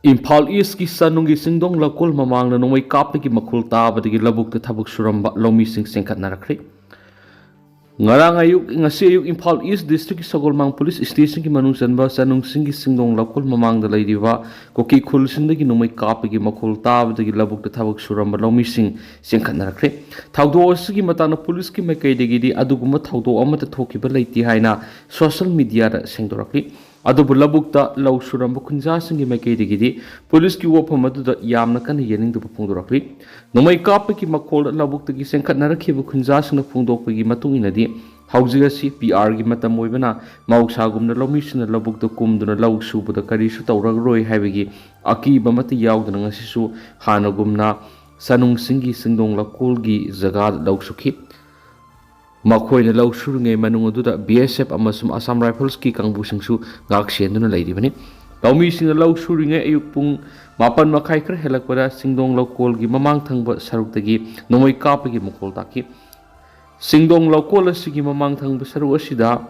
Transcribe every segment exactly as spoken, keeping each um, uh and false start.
ꯏꯝꯐꯥꯜ ꯏꯁꯀꯤ ꯆꯅꯨꯡꯒꯤ ꯆꯤꯡꯗꯣꯡ ꯂꯧꯀꯣꯜ ꯃꯃꯥꯡꯗ ꯅꯣꯡꯃꯩ ꯀꯥꯞꯄꯒꯤ ꯃꯈꯣꯜ ꯇꯥꯕꯗꯒꯤ ꯂꯧꯕꯨꯛꯇ ꯊꯕꯛ ꯁꯨꯔꯝꯕ ꯂꯧꯃꯤꯁꯤꯡ ꯆꯦꯟꯈꯠꯅꯔꯛꯈ꯭ꯔꯦ꯫ ꯉꯔꯥꯡ ꯑꯌꯨꯛ, ꯉꯁꯤ ꯑꯌꯨꯛ ꯏꯝꯐꯥꯜ ꯏꯁ ꯗꯤꯁꯇ꯭ꯔꯤꯛꯀꯤ ꯁꯒꯣꯜꯃꯥꯡ ꯄꯨꯂꯤꯁ ꯁ꯭ꯇꯦꯁꯟꯒꯤ ꯃꯅꯨꯡ ꯆꯟꯕ ꯆꯅꯨꯡ ꯆꯤꯡꯒꯤ ꯆꯤꯡꯗꯣꯡ ꯂꯧꯀꯣꯜ ꯃꯃꯥꯡꯗ ꯂꯩꯔꯤꯕ ꯀꯨꯀꯤ ꯈꯨꯜꯁꯤꯡꯗꯒꯤ ꯅꯣꯡꯃꯩ ꯀꯥꯞꯄꯒꯤ ꯃꯈꯣꯜ ꯇꯥꯕꯗꯒꯤ ꯂꯧꯕꯨꯛꯇ ꯊꯕꯛ ꯁꯨꯔꯝꯕ ꯂꯧꯃꯤꯁꯤꯡ ꯆꯦꯟꯈꯠꯅꯔꯛꯈ꯭ꯔꯦ꯫ ꯊꯧꯗꯣꯛ ꯑꯁꯤꯒꯤ ꯃꯇꯥꯡꯗ ꯄꯨꯂꯤꯁꯀꯤ ꯃꯥꯏꯀꯩꯗꯒꯤꯗꯤ ꯑꯗꯨꯒꯨꯝꯕ ꯊꯧꯗꯣꯛ ꯑꯃꯠꯇ ꯊꯣꯛꯈꯤꯕ ꯂꯩꯇꯦ ꯍꯥꯏꯅ ꯁꯣꯁꯤꯌꯦꯜ ꯃꯤꯗꯤꯌꯥꯗ ꯁꯦꯡꯗꯣꯔꯛꯂꯤ꯫ ꯑꯗꯨꯕꯨ ꯂꯧꯕꯨꯛꯇ ꯂꯧ ꯁꯨꯔꯝꯕ ꯈꯨꯟꯖꯥꯁꯤꯡꯒꯤ ꯃꯥꯏꯀꯩꯗꯒꯤꯗꯤ ꯄꯨꯂꯤꯁꯀꯤ ꯋꯥꯐꯝ ꯑꯗꯨꯗ ꯌꯥꯝꯅ ꯀꯟꯅ ꯌꯦꯡꯅꯤꯡꯗꯕ ꯐꯣꯡꯗꯣꯔꯛꯂꯤ꯫ ꯅꯣꯡꯃꯩ ꯀꯥꯞꯄꯒꯤ ꯃꯈꯣꯜꯗ ꯂꯧꯕꯨꯛꯇꯒꯤ ꯆꯦꯟꯈꯠꯅꯔꯛꯈꯤꯕ ꯈꯨꯟꯖꯥꯁꯤꯡꯅ ꯐꯣꯡꯗꯣꯛꯄꯒꯤ ꯃꯇꯨꯡ ꯏꯟꯅꯗꯤ, ꯍꯧꯖꯤꯛ ꯑꯁꯤ ꯄꯤ ꯑꯥꯔꯒꯤ ꯃꯇꯝ ꯑꯣꯏꯕꯅ, ꯃꯍꯧꯁꯥꯒꯨꯝꯅ ꯂꯧꯃꯤꯁꯤꯡꯅ ꯂꯧꯕꯨꯛꯇ ꯀꯨꯝꯗꯨꯅ ꯂꯧ ꯁꯨꯕꯗ ꯀꯔꯤꯁꯨ ꯇꯧꯔꯔꯣꯏ ꯍꯥꯏꯕꯒꯤ ꯑꯀꯤꯕ ꯑꯃꯠꯇ ꯌꯥꯎꯗꯅ, ꯉꯁꯤꯁꯨ ꯍꯥꯟꯅꯒꯨꯝꯅ ꯆꯅꯨꯡꯁꯤꯡꯒꯤ ꯆꯤꯡꯗꯣꯡ ꯂꯧꯀꯣꯜꯒꯤ ꯖꯒꯥꯗ ꯂꯧ ꯁꯨꯈꯤ꯫ ꯃꯈꯣꯏꯅ ꯂꯧ ꯁꯨꯔꯤꯉꯩ ꯃꯅꯨꯡ ꯑꯗꯨꯗ ꯕꯤ ꯑꯦꯁ ꯑꯦꯐ ꯑꯃꯁꯨꯡ ꯑꯁꯥꯝ ꯔꯥꯏꯐꯜꯁꯀꯤ ꯀꯥꯡꯕꯨꯁꯤꯡꯁꯨ ꯉꯥꯛ ꯁꯦꯟꯗꯨꯅ ꯂꯩꯔꯤꯕꯅꯤ꯫ ꯂꯧꯃꯤꯁꯤꯡꯅ ꯂꯧ ꯁꯨꯔꯤꯉꯩ ꯑꯌꯨꯛ ꯄꯨꯡ ꯃꯥꯄꯟ ꯃꯈꯥꯏ ꯈꯔ ꯍꯦꯜꯂꯛꯄꯗ ꯆꯤꯡꯗꯣꯡ ꯂꯧꯀꯣꯜꯒꯤ ꯃꯃꯥꯡ ꯊꯪꯕ ꯁꯔꯨꯛꯇꯒꯤ ꯅꯣꯡꯃꯩ ꯀꯥꯞꯄꯒꯤ ꯃꯈꯣꯜ ꯇꯥꯈꯤ꯫ ꯆꯤꯡꯗꯣꯡ ꯂꯧꯀꯣꯜ ꯑꯁꯤꯒꯤ ꯃꯃꯥꯡ ꯊꯪꯕ ꯁꯔꯨꯛ ꯑꯁꯤꯗ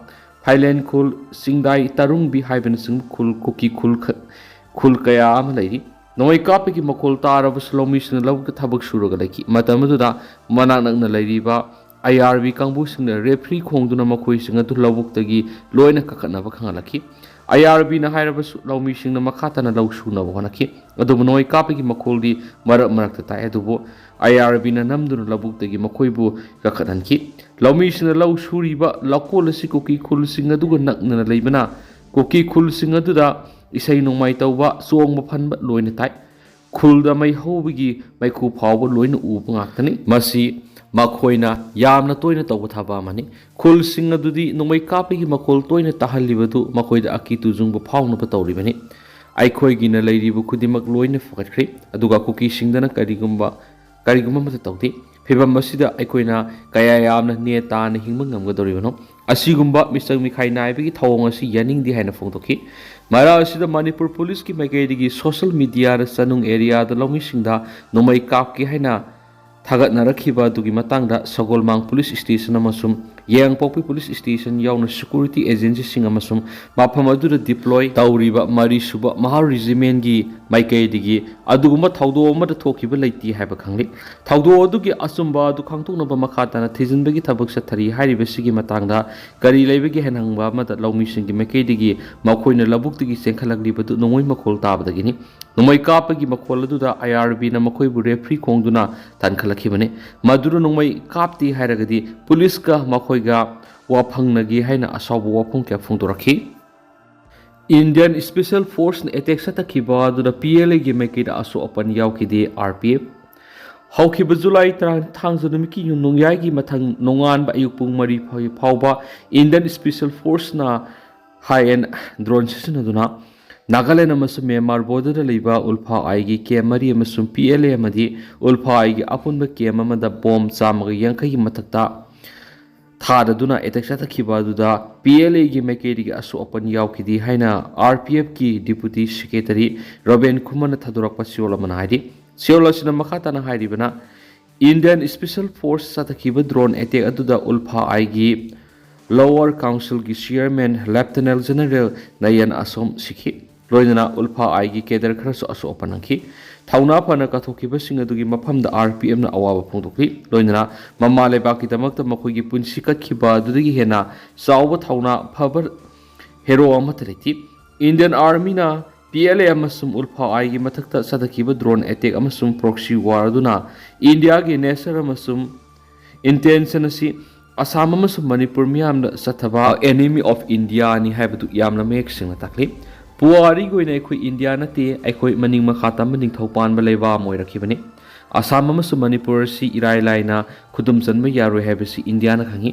ꯐꯥꯏꯂꯦꯟ ꯈꯨꯜ, ꯆꯤꯡꯗꯥꯏ ꯇꯔꯨꯡꯕꯤ ꯍꯥꯏꯕꯅꯆꯤꯡꯕ ꯈꯨꯜ, ꯀꯨꯀꯤ ꯈꯨꯜ ꯈ-, ꯈꯨꯜ ꯀꯌꯥ ꯑꯃ ꯂꯩꯔꯤ꯫ ꯅꯣꯡꯃꯩ ꯀꯥꯞꯄꯒꯤ ꯃꯈꯣꯜ ꯇꯥꯔꯕꯁꯨ ꯂꯧꯃꯤꯁꯤꯡꯅ ꯂꯧꯕꯨꯛꯇ ꯊꯕꯛ ꯁꯨꯔꯒ ꯂꯩꯈꯤ꯫ ꯃꯇꯝ ꯑꯗꯨꯗ ꯃꯅꯥꯛ ꯅꯛꯅ ꯂꯩꯔꯤꯕ ꯑꯥꯏ ꯑꯥꯔ ꯕꯤ ꯀꯥꯡꯕꯨꯁꯤꯡꯅ ꯔꯦꯐ꯭ꯔꯤ ꯈꯣꯡꯗꯨꯅ ꯃꯈꯣꯏꯁꯤꯡ ꯑꯗꯨ ꯂꯧꯕꯨꯛꯇꯒꯤ ꯂꯣꯏꯅ ꯀꯥꯈꯠꯅꯕ ꯈꯪꯍꯜꯂꯛꯈꯤ꯫ ꯑꯥꯏ ꯑꯥꯔ ꯕꯤꯅ ꯍꯥꯏꯔꯕꯁꯨ ꯂꯧꯃꯤꯁꯤꯡꯅ ꯃꯈꯥ ꯇꯥꯅ ꯂꯧ ꯁꯨꯅꯕ ꯍꯣꯠꯅꯈꯤ꯫ ꯑꯗꯨꯕꯨ ꯅꯣꯡꯃꯩ ꯀꯥꯞꯄꯒꯤ ꯃꯈꯣꯜꯗꯤ ꯃꯔꯛ ꯃꯔꯛꯇ ꯇꯥꯏ, ꯑꯗꯨꯕꯨ ꯑꯥꯏ ꯑꯥꯔ ꯕꯤꯅ ꯅꯝꯗꯨꯅ ꯂꯧꯕꯨꯛꯇꯒꯤ ꯃꯈꯣꯏꯕꯨ ꯀꯥꯈꯠꯍꯟꯈꯤ꯫ ꯂꯧꯃꯤꯁꯤꯡꯅ ꯂꯧ ꯁꯨꯔꯤꯕ ꯂꯧꯀꯣꯜ ꯑꯁꯤ ꯀꯨꯀꯤ ꯈꯨꯜꯁꯤꯡ ꯑꯗꯨꯒ ꯅꯛꯅꯅ ꯂꯩꯕꯅ, ꯀꯨꯀꯤ ꯈꯨꯜꯁꯤꯡ ꯑꯗꯨꯗ ꯏꯁꯩ ꯅꯣꯡꯃꯥꯏ ꯇꯧꯕ, ꯆꯣꯡꯕ ꯐꯟꯕ ꯂꯣꯏꯅ ꯇꯥꯏ꯫ ꯈꯨꯜꯗ ꯃꯩ ꯍꯧꯕꯒꯤ ꯃꯩꯈꯨ ꯐꯥꯎꯕ ꯂꯣꯏꯅ ꯎꯕ ꯉꯥꯛꯇꯅꯤ꯫ ꯃꯁꯤ ꯃꯈꯣꯏꯅ ꯌꯥꯝꯅ ꯇꯣꯏꯅ ꯇꯧꯕ ꯊꯕꯛ ꯑꯃꯅꯤ꯫ ꯈꯨꯜꯁꯤꯡ ꯑꯗꯨꯗꯤ ꯅꯣꯡꯃꯩ ꯀꯥꯞꯄꯒꯤ ꯃꯈꯣꯜ ꯇꯣꯏꯅ ꯇꯥꯍꯜꯂꯤꯕꯗꯨ ꯃꯈꯣꯏꯗ ꯑꯀꯤ ꯇꯨꯖꯨꯡꯕ ꯐꯥꯎꯅꯕ ꯇꯧꯔꯤꯕꯅꯤ꯫ ꯑꯩꯈꯣꯏꯒꯤꯅ ꯂꯩꯔꯤꯕ ꯈꯨꯗꯤꯡꯃꯛ ꯂꯣꯏꯅ ꯐꯒꯠꯈ꯭ꯔꯦ, ꯑꯗꯨꯒ ꯀꯨꯀꯤꯁꯤꯡꯗꯅ ꯀꯔꯤꯒꯨꯝꯕ, ꯀꯔꯤꯒꯨꯝꯕ ꯑꯃꯠꯇ ꯇꯧꯗꯦ꯫ ꯐꯤꯚꯝ ꯑꯁꯤꯗ ꯑꯩꯈꯣꯏꯅ ꯀꯌꯥ ꯌꯥꯝꯅ ꯅꯦ ꯇꯥꯅ ꯍꯤꯡꯕ ꯉꯝꯒꯗꯧꯔꯤꯕꯅꯣ? ꯑꯁꯤꯒꯨꯝꯕ ꯃꯤꯆꯪ ꯃꯤꯈꯥꯏ ꯅꯥꯏꯕꯒꯤ ꯊꯧꯑꯣꯡ ꯑꯁꯤ ꯌꯥꯅꯤꯡꯗꯦ ꯍꯥꯏꯅ ꯐꯣꯡꯗꯣꯛꯈꯤ꯫ ꯃꯔꯛ ꯑꯁꯤꯗ ꯃꯅꯤꯄꯨꯔ ꯄꯨꯂꯤꯁꯀꯤ ꯃꯥꯏꯀꯩꯗꯒꯤ ꯁꯣꯁꯤꯌꯦꯜ ꯃꯤꯗꯤꯌꯥꯗ ꯆꯅꯨꯡ ꯑꯦꯔꯤꯌꯥꯗ ꯂꯧꯃꯤꯁꯤꯡꯗ ꯅꯣꯡꯃꯩ ꯀꯥꯞꯈꯤ ꯍꯥꯏꯅ ꯊꯥꯒꯠꯅꯔꯛꯈꯤꯕ ꯑꯗꯨꯒꯤ ꯃꯇꯥꯡꯗ ꯁꯒꯣꯜꯃꯥꯡ ꯄꯨꯂꯤꯁ ꯁ꯭ꯇꯦꯁꯟ ꯑꯃꯁꯨꯡ ꯌꯥꯏꯉꯪꯄꯣꯛꯄꯤ ꯄꯨꯂꯤꯁ ꯁ꯭ꯇꯦꯁꯟ ꯌꯥꯎꯅ ꯁꯦꯀ꯭ꯌꯨꯔꯤꯇꯤ ꯑꯦꯖꯦꯟꯁꯤꯁꯤꯡ ꯑꯃꯁꯨꯡ ꯃꯐꯝ ꯑꯗꯨꯗ ꯗꯤꯄ꯭ꯂꯣꯏ ꯇꯧꯔꯤꯕ ꯃꯔꯤꯁꯨꯕ ꯃꯍꯥꯔ ꯔꯦꯖꯤꯃꯦꯟꯒꯤ ꯃꯥꯏꯀꯩꯗꯒꯤ ꯑꯗꯨꯒꯨꯝꯕ ꯊꯧꯗꯣꯛ ꯑꯃꯗ ꯊꯣꯛꯈꯤꯕ ꯂꯩꯇꯦ ꯍꯥꯏꯕ ꯈꯪꯂꯤ꯫ ꯊꯧꯗꯣꯛ ꯑꯗꯨꯒꯤ ꯑꯆꯨꯝꯕ ꯑꯗꯨ ꯈꯪꯗꯣꯛꯅꯕ ꯃꯈꯥ ꯇꯥꯅ ꯊꯤꯖꯤꯟꯕꯒꯤ ꯊꯕꯛ ꯆꯠꯊꯔꯤ ꯍꯥꯏꯔꯤꯕꯁꯤꯒꯤ ꯃꯇꯥꯡꯗ ꯀꯔꯤ ꯂꯩꯕꯒꯦ ꯍꯥꯏꯅ ꯍꯪꯕ ꯑꯃꯗ ꯂꯧꯃꯤꯁꯤꯡꯒꯤ ꯃꯥꯏꯀꯩꯗꯒꯤ ꯃꯈꯣꯏꯅ ꯂꯧꯕꯨꯛꯇꯒꯤ ꯆꯦꯟꯈꯠꯂꯛꯂꯤꯕꯗꯨ ꯅꯣꯡꯃꯩ ꯃꯈꯣꯜ ꯇꯥꯕꯗꯒꯤꯅꯤ꯫ ꯅꯣꯡꯃꯩ ꯀꯥꯞꯄꯒꯤ ꯃꯈꯣꯜ ꯑꯗꯨꯗ ꯑꯥꯏ ꯑꯥꯔ ꯕꯤꯅ ꯃꯈꯣꯏꯕꯨ ꯔꯦꯐ꯭ꯔꯤ ꯈꯣꯡꯗꯨꯅ ꯇꯥꯟꯈꯠꯂꯛꯈꯤꯕꯅꯤ꯫ ꯃꯗꯨꯅ ꯅꯣꯡꯃꯩ ꯀꯥꯞꯇꯦ ꯍꯥꯏꯔꯒꯗꯤ ꯄꯨꯂꯤꯁꯀ ꯃꯈꯣꯏꯒ ꯋꯥꯐꯪꯅꯒꯦ ꯍꯥꯏꯅ ꯑꯁꯥꯎꯕ ꯋꯥꯐꯝ ꯀꯌꯥ ꯐꯣꯡꯗꯣꯔꯛꯈꯤ꯫ ꯏꯟꯗꯤꯌꯟ ꯁ꯭ꯄꯦꯁꯦꯜ ꯐꯣꯔꯁꯅ ꯑꯦꯇꯦꯛ ꯆꯠꯊꯈꯤꯕ ꯑꯗꯨꯗ ꯄꯤ ꯑꯦꯜ ꯑꯦꯒꯤ ꯃꯥꯏꯀꯩꯗ ꯑꯁꯣꯛ ꯑꯄꯟ ꯌꯥꯎꯈꯤꯗꯦ꯫ ꯑꯥꯔ ꯄꯤ ꯑꯦꯐ ꯍꯧꯈꯤꯕ ꯖꯨꯂꯥꯏ ꯇꯔꯥ, ꯊꯥꯡꯖ ꯅꯨꯃꯤꯠꯀꯤ ꯅꯣꯡꯌꯥꯏꯒꯤ ꯃꯊꯪ ꯅꯣꯡꯉꯥꯟꯕ ꯑꯌꯨꯛ ꯄꯨꯡ ꯃꯔꯤ ꯐꯥꯎꯕ ꯏꯟꯗꯤꯌꯟ ꯁ꯭ꯄꯦꯁꯦꯜ ꯐꯣꯔꯁꯅ ꯍꯥꯏ ꯑꯦꯟ ꯗ꯭ꯔꯣꯟ ꯁꯤꯖꯤꯟꯅꯗꯨꯅ ꯅꯥꯒꯥꯂꯦꯟ ꯑꯃꯁꯨꯡ ꯃ꯭ꯌꯥꯟꯃꯥꯔ ꯕꯣꯔꯗꯔꯗ ꯂꯩꯕ ꯎꯜꯐꯥ ꯑꯥꯏꯒꯤ ꯀꯦꯝ ꯃꯔꯤ ꯑꯃꯁꯨꯡ ꯄꯤ ꯑꯦꯜ ꯑꯦ ꯑꯃꯗꯤ ꯎꯜꯐꯥ ꯑꯥꯏꯒꯤ ꯑꯄꯨꯟꯕ ꯀꯦꯝ ꯑꯃꯗ ꯕꯣꯝ ꯆꯥꯝꯃꯒ ꯌꯥꯡꯈꯩꯒꯤ ꯃꯊꯛꯇ ꯊꯥꯗꯗꯨꯅ ꯑꯦꯇꯦꯛ ꯆꯠꯊꯈꯤꯕ ꯑꯗꯨꯗ ꯄꯤ ꯑꯦꯜ ꯑꯦꯒꯤ ꯃꯥꯏꯀꯩꯗꯒꯤ ꯑꯁꯣꯛ ꯑꯄꯟ ꯌꯥꯎꯈꯤꯗꯦ ꯍꯥꯏꯅ ꯑꯥꯔ ꯄꯤ ꯑꯦꯐꯀꯤ ꯗꯤꯄꯨꯇꯤ ꯁꯦꯀ꯭ꯔꯦꯇꯔꯤ ꯔꯣꯕꯦꯟ ꯈꯨꯃꯟꯅ ꯊꯥꯗꯣꯔꯛꯄ ꯆꯦꯔꯣꯜ ꯑꯃꯅ ꯍꯥꯏꯔꯤ꯫ ꯆꯦꯔꯣꯜ ꯑꯁꯤꯅ ꯃꯈꯥ ꯇꯥꯅ ꯍꯥꯏꯔꯤꯕꯅ, ꯏꯟꯗꯤꯌꯟ ꯁ꯭ꯄꯦꯁꯦꯜ ꯐꯣꯔꯁ ꯆꯠꯊꯈꯤꯕ ꯗ꯭ꯔꯣꯟ ꯑꯦꯇꯦꯛ ꯑꯗꯨꯗ ꯎꯜꯐꯥ ꯑꯥꯏꯒꯤ ꯂꯣꯋꯔ ꯀꯥꯎꯟꯁꯤꯜꯒꯤ ꯆꯤꯌꯔꯃꯦꯟ ꯂꯦꯐꯇꯤꯅꯦꯟ ꯖꯦꯅꯔꯦꯜ ꯅꯌꯟ ꯑꯁꯣꯝ ꯁꯤꯈꯤ꯫ ꯂꯣꯏꯅꯅ ꯎꯜꯐꯥ ꯑꯥꯏꯒꯤ ꯀꯦꯗꯔ ꯈꯔꯁꯨ ꯑꯁꯣꯛ ꯑꯄꯟ ꯅꯪꯈꯤ꯫ ꯊꯧꯅꯥ ꯐꯅ ꯀꯠꯊꯣꯛꯈꯤꯕꯁꯤꯡ ꯑꯗꯨꯒꯤ ꯃꯐꯝꯗ ꯑꯥꯔ ꯄꯤ ꯑꯦꯐꯅ ꯑꯋꯥꯕ ꯐꯣꯡꯗꯣꯛꯂꯤ꯫ ꯂꯣꯏꯅꯅ ꯃꯃꯥ ꯂꯩꯕꯥꯛꯀꯤꯗꯃꯛꯇ ꯃꯈꯣꯏꯒꯤ ꯄꯨꯟꯁꯤ ꯀꯠꯈꯤꯕ ꯑꯗꯨꯗꯒꯤ ꯍꯦꯟꯅ ꯆꯥꯎꯕ ꯊꯧꯅꯥ ꯐꯕ ꯍꯦꯔꯣ ꯑꯃꯠꯇ ꯂꯩꯇꯦ꯫ ꯏꯟꯗꯤꯌꯟ ꯑꯥꯔꯃꯤꯅ ꯄꯤ ꯑꯦꯜ ꯑꯦ ꯑꯃꯁꯨꯡ ꯎꯜꯐꯥ ꯑꯥꯏꯒꯤ ꯃꯊꯛꯇ ꯆꯠꯊꯈꯤꯕ ꯗ꯭ꯔꯣꯟ ꯑꯦꯇꯦꯛ ꯑꯃꯁꯨꯡ ꯄ꯭ꯔꯣꯛꯁꯤ ꯋꯥꯔ ꯑꯗꯨꯅ ꯏꯟꯗꯤꯌꯥꯒꯤ ꯅꯦꯆꯔ ꯑꯃꯁꯨꯡ ꯏꯟꯇꯦꯟꯁꯟ ꯑꯁꯤ ꯑꯁꯥꯝ ꯑꯃꯁꯨꯡ ꯃꯅꯤꯄꯨꯔ ꯃꯤꯌꯥꯝꯗ ꯆꯠꯊꯕ ꯑꯦꯅꯤꯃꯤ ꯑꯣꯐ ꯏꯟꯗꯤꯌꯥꯅꯤ ꯍꯥꯏꯕꯗꯨ ꯌꯥꯝꯅ ꯃꯌꯦꯛ ꯁꯦꯡꯅ ꯇꯥꯛꯂꯤ꯫ ꯄꯨꯋꯥꯔꯤꯒꯤ ꯑꯣꯏꯅ ꯑꯩꯈꯣꯏ ꯏꯟꯗꯤꯌꯥ ꯅꯠꯇꯦ, ꯑꯩꯈꯣꯏ ꯃꯅꯤꯡ ꯃꯈꯥ ꯇꯝꯕ ꯅꯤꯡꯊꯧ ꯄꯥꯟꯕ ꯂꯩꯕꯥꯛ ꯑꯃ ꯑꯣꯏꯔꯛꯈꯤꯕꯅꯤ꯫ ꯑꯁꯥꯝ ꯑꯃꯁꯨꯡ ꯃꯅꯤꯄꯨꯔ ꯑꯁꯤ ꯏꯔꯥꯏ ꯂꯥꯏꯅ ꯈꯨꯗꯨꯝ ꯆꯟꯕ ꯌꯥꯔꯣꯏ ꯍꯥꯏꯕꯁꯤ ꯏꯟꯗꯤꯌꯥꯅ ꯈꯪꯏ꯫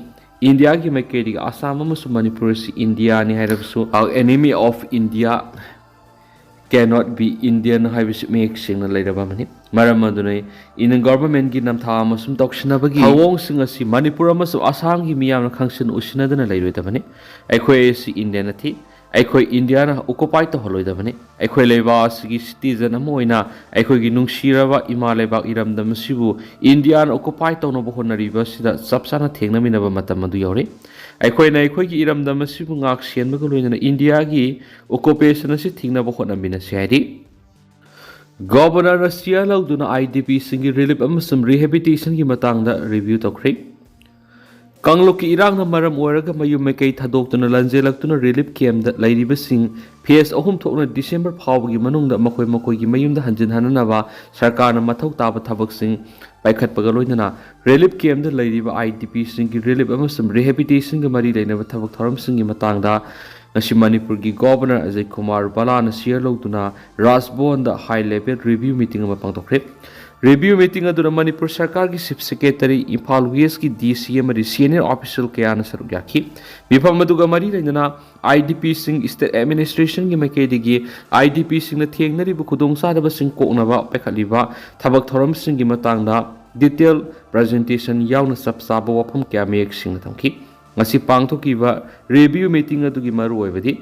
ꯏꯟꯗꯤꯌꯥꯒꯤ ꯃꯥꯏꯀꯩꯗꯒꯤ ꯑꯁꯥꯝ ꯑꯃꯁꯨꯡ ꯃꯅꯤꯄꯨꯔ ꯑꯁꯤ ꯏꯟꯗꯤꯌꯥꯅꯤ ꯍꯥꯏꯔꯕꯁꯨ, enemy of India cannot be Indian ꯍꯥꯏꯕꯁꯤ ꯃꯌꯦꯛ ꯁꯦꯡꯅ ꯂꯩꯔꯕ ꯑꯃꯅꯤ꯫ ꯃꯔꯝ ꯑꯗꯨꯅ ꯏꯟꯗꯤꯌꯟ ꯒꯚꯔꯟꯃꯦꯟꯠꯀꯤ ꯅꯝꯊꯥꯛ ꯑꯃꯁꯨꯡ ꯇꯧꯁꯤꯟꯅꯕꯒꯤ ꯊꯧꯑꯣꯡꯁꯤꯡ ꯑꯁꯤ ꯃꯅꯤꯄꯨꯔ ꯑꯃꯁꯨꯡ ꯑꯁꯥꯝꯒꯤ ꯃꯤꯌꯥꯝꯅ ꯈꯪꯁꯤꯟ ꯎꯁꯤꯟꯅꯗꯨꯅ ꯂꯩꯔꯣꯏꯗꯕꯅꯤ꯫ ꯑꯩꯈꯣꯏ ꯑꯁꯤ ꯏꯟꯗꯤꯌꯟ ꯅꯠꯇꯦ꯫ ꯑꯩꯈꯣꯏ ꯏꯟꯗꯤꯌꯥꯅ ꯑꯣꯀꯨꯄꯥꯏ ꯇꯧꯍꯜꯂꯣꯏꯗꯕꯅꯤ꯫ ꯑꯩꯈꯣꯏ ꯂꯩꯕꯥꯛ ꯑꯁꯤꯒꯤ ꯁꯤꯇꯤꯖꯟ ꯑꯃ ꯑꯣꯏꯅ ꯑꯩꯈꯣꯏꯒꯤ ꯅꯨꯡꯁꯤꯔꯕ ꯏꯃꯥ ꯂꯩꯕꯥꯛ ꯏꯔꯝꯗꯝ ꯑꯁꯤꯕꯨ ꯏꯟꯗꯤꯌꯥꯅ ꯑꯣꯀꯨꯄꯥꯏ ꯇꯧꯅꯕ ꯍꯣꯠꯅꯔꯤꯕ ꯑꯁꯤꯗ ꯆꯞ ꯆꯥꯅ ꯊꯦꯡꯅꯃꯤꯟꯅꯕ ꯃꯇꯝ ꯑꯗꯨ ꯌꯧꯔꯦ꯫ ꯑꯩꯈꯣꯏꯅ ꯑꯩꯈꯣꯏꯒꯤ ꯏꯔꯝꯗꯝ ꯑꯁꯤꯕꯨ ꯉꯥꯛ ꯁꯦꯟꯕꯒ ꯂꯣꯏꯅꯅ ꯏꯟꯗꯤꯌꯥꯒꯤ ꯑꯣꯀꯨꯄꯦꯁꯟ ꯑꯁꯤ ꯊꯤꯡꯅꯕ ꯍꯣꯠꯅꯃꯤꯟꯅꯁꯤ ꯍꯥꯏꯔꯤ꯫ ꯒꯣꯕꯔꯅꯔꯅ ꯁꯤꯌꯥ ꯂꯧꯗꯨꯅ IDPꯁꯤꯡꯒꯤ ꯔꯤꯂꯤꯐ ꯑꯃꯁꯨꯡ ꯔꯤꯍꯦꯕꯤꯇꯦꯁꯟꯒꯤ ꯃꯇꯥꯡꯗ ꯔꯤꯚ꯭ꯌꯨ ꯇꯧꯈ꯭ꯔꯦ꯫ ꯀꯥꯡꯂꯨꯞꯀꯤ ꯏꯔꯥꯡꯅ ꯃꯔꯝ ꯑꯣꯏꯔꯒ ꯃꯌꯨꯝ ꯃꯀꯩ ꯊꯥꯗꯣꯛꯇꯨꯅ ꯂꯥꯟꯖꯦꯜꯂꯛꯇꯨꯅ ꯔꯤꯂꯤꯐ ꯀꯦꯝꯞꯇ ꯂꯩꯔꯤꯕꯁꯤꯡ ꯐꯦꯁ ꯑꯍꯨꯝ ꯊꯣꯛꯅ ꯗꯤꯁꯦꯝꯕꯔ ꯐꯥꯎꯕꯒꯤ ꯃꯅꯨꯡꯗ ꯃꯈꯣꯏ ꯃꯈꯣꯏꯒꯤ ꯃꯌꯨꯝꯗ ꯍꯟꯖꯤꯟꯍꯟꯅꯅꯕ ꯁꯔꯀꯥꯔꯅ ꯃꯊꯧ ꯇꯥꯕ ꯊꯕꯛꯁꯤꯡ ꯄꯥꯏꯈꯠꯄꯒ ꯂꯣꯏꯅꯅ ꯔꯤꯂꯤꯐ ꯀꯦꯝꯞꯇ ꯂꯩꯔꯤꯕ IDPꯁꯤꯡꯒꯤ ꯔꯤꯂꯤꯐ ꯑꯃꯁꯨꯡ ꯔꯤꯍꯦꯕꯤꯇꯦꯁꯟꯒ ꯃꯔꯤ ꯂꯩꯅꯕ ꯊꯕꯛ ꯊꯧꯔꯝꯁꯤꯡꯒꯤ ꯃꯇꯥꯡꯗ ꯉꯁꯤ ꯃꯅꯤꯄꯨꯔꯒꯤ ꯒꯣꯕꯔꯅꯔ ꯑꯖꯌ ꯀꯨꯃꯥꯔ ꯕꯂꯥꯅ ꯁꯤꯌꯥ ꯂꯧꯗꯨꯅ ꯔꯥꯖꯚꯋꯟꯗ ꯍꯥꯏ ꯂꯦꯚꯦꯜ ꯔꯤꯚ꯭ꯌꯨ ꯃꯤꯇꯤꯡ ꯑꯃ ꯄꯥꯡꯊꯣꯛꯈ꯭ꯔꯦ꯫ ꯔꯤꯚ꯭ꯌꯨ ꯃꯤꯇꯤꯡ ꯑꯗꯨꯗ ꯃꯅꯤꯄꯨꯔ ꯁꯔꯀꯥꯔꯒꯤ ꯆꯤꯐ ꯁꯦꯀ꯭ꯔꯦꯇꯔꯤ, ꯏꯝꯐꯥꯜ ꯋꯦꯁꯀꯤ DC ꯑꯃꯗꯤ ꯁꯤꯅꯤꯌꯔ ꯑꯣꯐꯤꯁꯤꯌꯦꯜ ꯀꯌꯥꯅ ꯁꯔꯨꯛ ꯌꯥꯈꯤ꯫ ꯃꯤꯐꯝ ꯑꯗꯨꯒ ꯃꯔꯤ ꯂꯩꯅꯅ IDPꯁꯤꯡ ꯁ꯭ꯇꯦꯠ ꯑꯦꯗꯃꯤꯅꯤꯁꯇ꯭ꯔꯦꯁꯟꯒꯤ ꯃꯥꯏꯀꯩꯗꯒꯤ IDPꯁꯤꯡꯅ ꯊꯦꯡꯅꯔꯤꯕ ꯈꯨꯗꯣꯡꯆꯥꯗꯕꯁꯤꯡ ꯀꯣꯛꯅꯕ ꯄꯥꯏꯈꯠꯂꯤꯕ ꯊꯕꯛ ꯊꯧꯔꯝꯁꯤꯡꯒꯤ ꯃꯇꯥꯡꯗ ꯗꯤꯇꯦꯜ ꯄ꯭ꯔꯖꯦꯟꯇꯦꯁꯟ ꯌꯥꯎꯅ ꯆꯞ ꯆꯥꯕ ꯋꯥꯐꯝ ꯀꯌꯥ ꯃꯌꯦꯛ ꯁꯦꯡꯅ ꯊꯝꯈꯤ꯫ ꯉꯁꯤ ꯄꯥꯡꯊꯣꯛꯈꯤꯕ ꯔꯤꯚ꯭ꯌꯨ ꯃꯤꯇꯤꯡ ꯑꯗꯨꯒꯤ ꯃꯔꯨꯑꯣꯏꯕꯗꯤ